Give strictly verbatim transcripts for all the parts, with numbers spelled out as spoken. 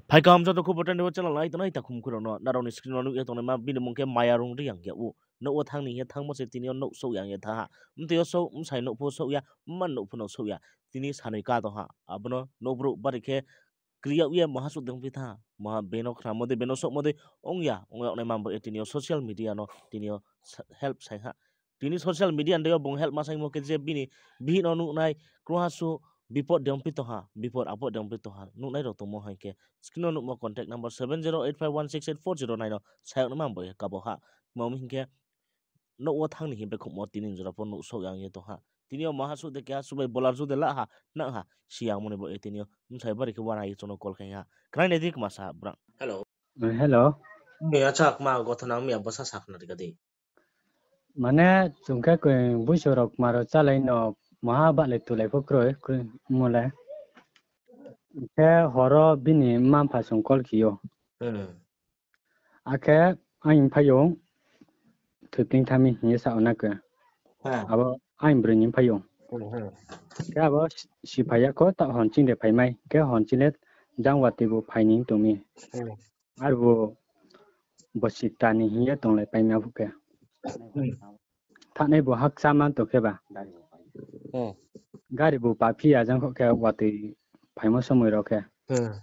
Phai kaham joto khubor tang dei wo channel nai tongnai takhum khurao no, nrao ni screen wo nuh ye tongnaima bini mung khe Mayarung Reang ya ou. Nouh wo thanng ni hing ye thanngmo se tini yo nouh souh ya hing ye thanng ha. Mtui yo souh, bsai nouhpho souh ya, mma nouhpho no souh ya. Tini sanoi ka tong ha. Abo no nouhbrouh bari khe kri yag ye maha suh dei ongphi thanng ha. Maha beno khnamo dei, beno souhmo dei ong ya, ong yag naima bo ye tini yo social media no tini yo sa-, help saing ha. Tini social media ni dei yo bung help ma saingmo khe je bini bihih no nuhnai, krungha suh bipod dei ongphi tong ha, bipod apod dei ongphi tong ha, nuhnai rao tongmo hai khe screen no nuhmo contact number seven zero eight five one six eight four zero nine no sa yag naima bo ye kabo ha. Tma hing khe, nouh wo thanng ni hing ye bekhouhmo tini jora pho nouh souh ya ong ye tong ha. Tini yo maha suh dei keha subai bolar ju de la ha, nang ha, si yangmo ni bo ye tini yo bsai bari khe uana ye chung no call khe ha. Khnai nai di kma sa brang. Hello. Hello. Ni acha kma gothona mi abo sa sakhnari ka di. Mane, chung khe koi buiso rao kma rao chálai no maha bahlai tulai pho kroi, kroi mo le. Khe horo bini mma-mpha song call khe ou. Hmm. Akhe aini mphaiyong thoipling thanng mi hing ye sa ou na khe. Ha. Abo aini broi ni mphaiyong. Hmm, hmm. Khe abo si-, siphai ya kho, taoh hon ching de phai mai. Khe hon ching le jang watoi bo phai ni tong mi. Hmm. Arbu bo sita ni hing ye tonglai pai mi aphuh khe. Hmm. Thanngnai bo hakcha man tong khe ba. Hmm. Gari bo paphi ya jang kho khe watoi phaimo somoi rao khe. Hmm.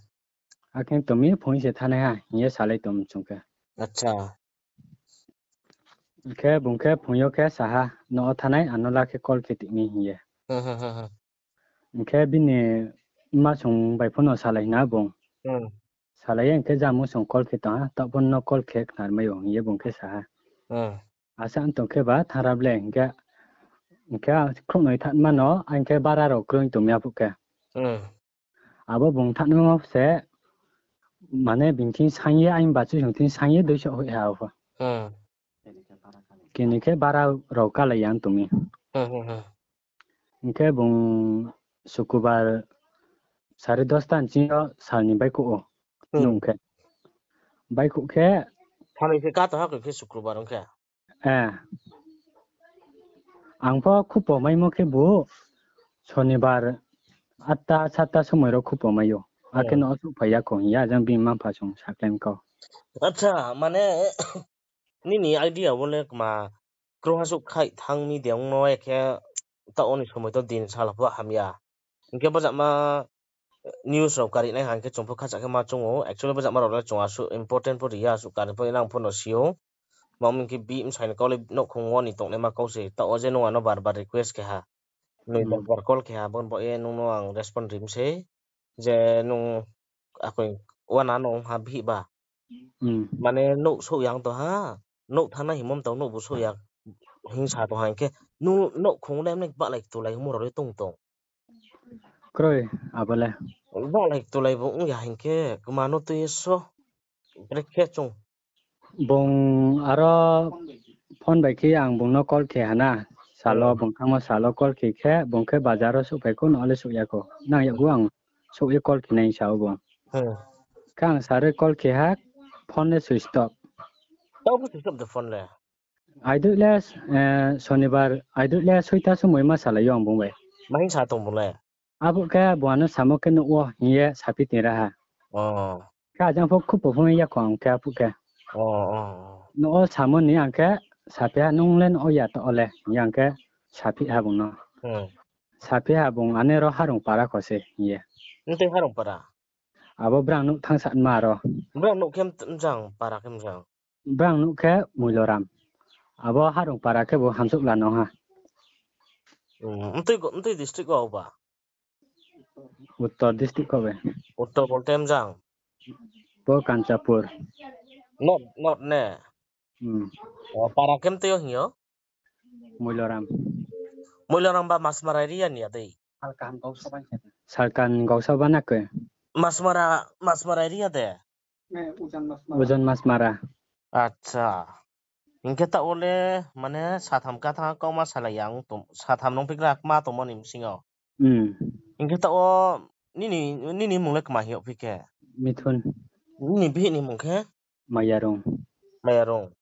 Akhe tong mi phung se thanngnai ha hing ye salai tong chung khe. Acha. Khe bung khe phung yo khe sa ha, nouh wo thanngnai ano la khe call khe tong mi hing ye. Hmm, hmm, hmm, hmm. Hing khe bini mma song bai pho no salai na bung. Hmm. Salai ye hing khe jang mung song call khe tong ha, taoh pho no call khe khnar mai ou hing ye bung khe sa ha. Hmm. Asa tong khe ba thanng ra ble hing khe, hing khe khrouhnoi thanngma no, hing khe bara rao kroi tong mi aphuh khe. Hmm. Abo bung thanngmo se, mane bini thing saing ye, aini bachu song thing saing ye, duiso hoih ha o pho. Hmm. Kini khe bara rao kalai ya tong mi. Hmm, hmm, hmm. Hing khe bung Sukrubar sare dosta ni ching yo sal ni baihkhouh ou. Hmm. Nung khe. Baihkhouh khe. Thanoi khe ka tong ha khe Sukrubar ong khe. Eh. Ang pho khupo maimo khe bu Sonibar atta satta somoi rao khupo mai ou. Akhe Hmm. no souhphai ya kho hing ye, ajang bini mma-mpha song sakhlai kau. Acha, mane, nini idea wo le kma krungha suh khaih thanng mi de ong no, akhe taoh wo ni somoi to din sal pho ham ya. Hing khe bojama news rao kari nai hang khe chung pho khacha khe ma choung ou. Actually bojama rao le chung asuh important pho ri ya, asuh kari pho nang pho no si ou. Ma ong mi khe bihih bsai ni kau le nouhkhong wo ni tongnaima kau se. Taoh wo je nung ano bar bar request khe ha. Nung Hmm. bar bar call khe ha, bo ni baoh ye nung no ang respond ri mi sei. Je nung akoi uana no ong ha bihih ba. Hmm. Mane nouh souh ya tong ha. Nouh thanngnai hingmo mtao nouh bu souh ya hing sa tong ha hing khe. Nung nouhkhong le mne bahlai tulai ongmo rao le tong tong. Kroi, abo le. Bahlai tulai bo ong ya hing khe, kma no tui ye so. Brekhe chung. Bung aro phone bai khe ang bung no call khe ha na. Salo Hmm. bung thanngmo salo call khe khe, bung khe bazar wo souhphai kho, no le souh ya kho. Nang yakgu ang souh ye call khe nai sa ou bung. Hmm. Khe ang sare call khe ha, phone le switch off. Tao bo switch off de phone le? Aidoi le, eh, Sonibar, aidoi le soita somoi ma salai ou ang bung bai. Ma hing sa tong bung le? Abo khe bung ano samo khe nouh wo hing ye saphi tong ra ha. Oh. Khe ajang pho khupo phung ya kho ang khe aphuh khe. Oh, oh, oh. Nouh wo samo ni ang khe saphi ha, nung le nouh wo ya taoh wo le hing ye ang khe saphi ha bung no. Hmm. Saphi ha bung ane ro Harung para kho se hing ye. Ntei Harung para? Abo brang nouh thanngsa ma ro. Brang nouh khe mjang, para khe mjang? Brang nouh khe Muiloram. Abo Harung para khe bo Hamsouhla no ha. Hmm, ntei go, ntei district wo ba? Uttor district kho be. Uttor bolte mjang? Bo Kanchanpur. North, north ne? Hmm. O, para khe mtei yo hing yo? Muiloram. Muiloram ba Masmara area ni ya dei? Salkan Gausa ba na khe. Masmara, Masmara area de? Ujon Masmara. Acha. Hing khe taoh wo le, mane, satham kathang kauma salai ya ong tong, satham nung phikra kma tongmo ni bsing yo. Hmm. Hing khe taoh wo nini, nini mung le kma hing yagphi khe? Mithun. Nini bihih ni mung khe? Mayarung. Mayarung.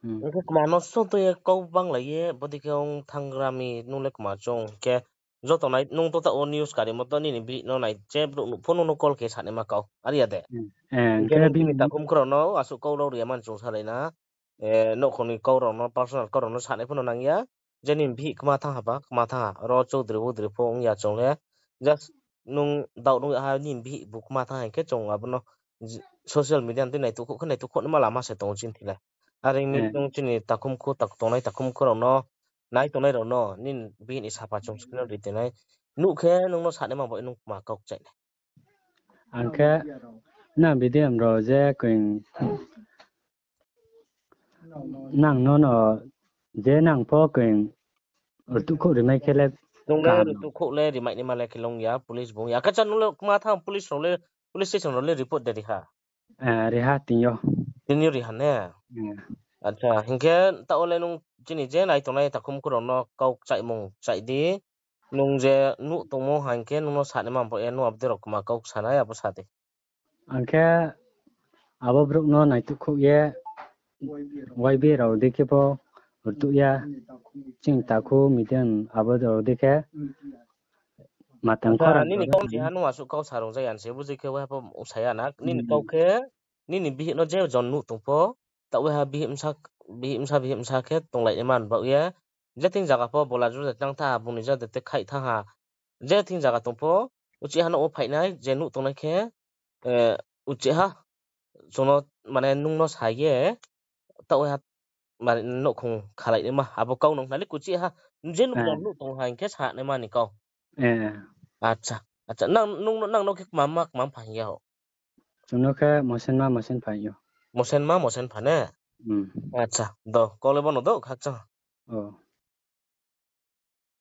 Hmm. Hing khe kma no sotoi ye kau banglai ye, bodei khe ong thanng ra mi nung le kma chung khe, Joto nai, nung to taoh wo news karimo to nini bihih no nai je brouh nuh pho nung no call khe sanaima kau. Are ya de? Hing khe nung bini takhum khorang no asuh kau rao ri ya mani chung salai na. Nouhkhong ni kau rao no, personal kau rao no sanai pho no nang ya. Je nini bihih kma thanng ha ba, kma thanng ha. Ro choudri bodri pho ong ya chung le. Just nung doubt nung ya ha nini bihih bu kma thanng ha hing khe chung abo no social media ni tui naitukhouh khe naitukhouh naima lama se tong ou chini thing le. Are ong mi chung chini takhum khu, tak tongnai takhum khu rao no, nai tongnai rao no, nini bihih ni sapha chung screen ri tong nai. Nuh khe nung no sanaima bo nung kma kau kchaih nai. Ang khe nang video rao je koi nang no no je nang pho koi rtuhkhouh rimai khe le Nung le kaham. Rtuhkhouh le rimai naima le khe long ya, police bung ya. Akhe cha nung le kma thanng police rao le, police station rao le report de ri ha? Ri ha tini yo. Tini yo ri ha ne? Acha, hing khe taoh wo le nung chini je nai tongnai takhum khu rao no kau kchaihmung kchaih di. Nung je nuh tongmo hing khe nung no sanaima bo ye nung abo dei rao kma kau ksa nai abo sa di. Ang khe abo brouh no naituhkhouh ye Y B rao dei khe pho rtuh ya, chini takhu media abo rao dei khe matang khorang nini kau se ha nung asuh kau sa rung ja ya se, bujui khe waiha pho sa ya na, nini kau khe, nini bihih no je jon nuh tong pho, taoh waiha bihih bsa, bihih bsa khe tonglai naima ni baoh ye, je thing zaga pho bola juda tang tha ha, bung ni jade te khaih thanng ha, je thing zaga tong pho, uchih ha nouh wo phainai, je nuh tongnai khe, uchih ha, chung no, mane nung no sa ye, taoh waiha, mane nouhkhong khalai naima, abo kau nung nai le kuchih ha, je nuh tongnai nuh tong ha hing khe sa naima ni kau. Acha, acha, nang, nung, nang no khe kma ma, kma pha hing ya ho? Chung no khe mosen ma, mosen pha hing yo. Mosen ma, mosen pha ne? Acha, do, kau le bo no do, khakchang.